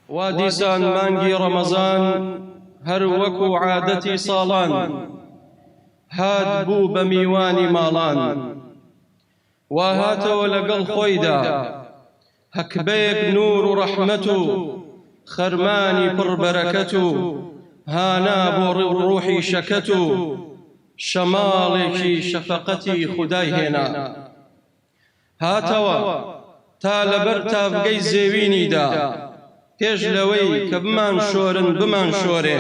وا دیسان مانگی ڕەمەزان هەر وەکو عادەتی ساڵان هات بوو بە میوانی ماڵان وا هاتەوە لەگەڵ خۆیدا هەکبەیەک نوور و ڕەحمەت و خەرمانی پڕ بەرەکەت و هانا بۆ ڕووحی شەکەت و شەماڵێکی شەفەقەتی خودای هێنا. هاتەوە تا لەبەر تاڤگەی زێوینیدا پێش لەوەی کە بمانشۆرن بمانشۆرێ.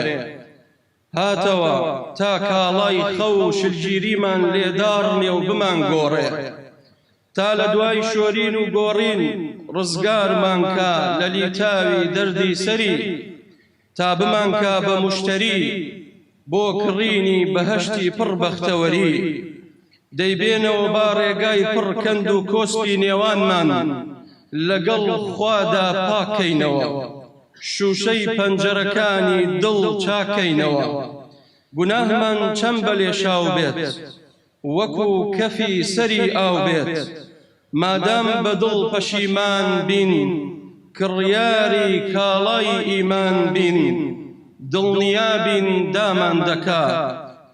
هاتەوە تا کاڵای خەو و شلگیریمان لێ داڕنێ و بمانگۆڕێ. تا لە دوای شۆرین و گۆڕین ڕزگارمان کا لە لیتاوی دەردی سەری. تا بمانکا بە موشتەری بۆ کڕینی بەهەشتی پڕ بەختەوەری. دەی بێنەوە با ڕێگای پڕ کەند و کۆسپی نێوانمان لەگەڵ خوادا پاک کەینەوە. شووشەی پەنجەرەکانی دڵ چاک کەینەوە. گوناهمان چەند بە لێشاو بێت. وەکو کەفی سەری ئاو بێت مادام بە دڵ پەشیمان بین کڕیاری کاڵای ئیمان بین دڵنیا بین دامان دەکا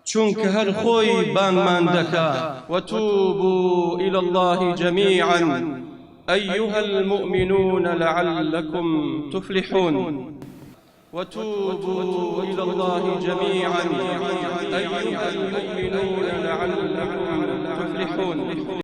چونکە هەر خۆی بانگمان دەکا. وتوبوا الی اللە جمیعا ایها المومنون لعلکم تفلحون. وتوبوا إلى الله جميعا أيها المؤمنون لعلكم تفلحون.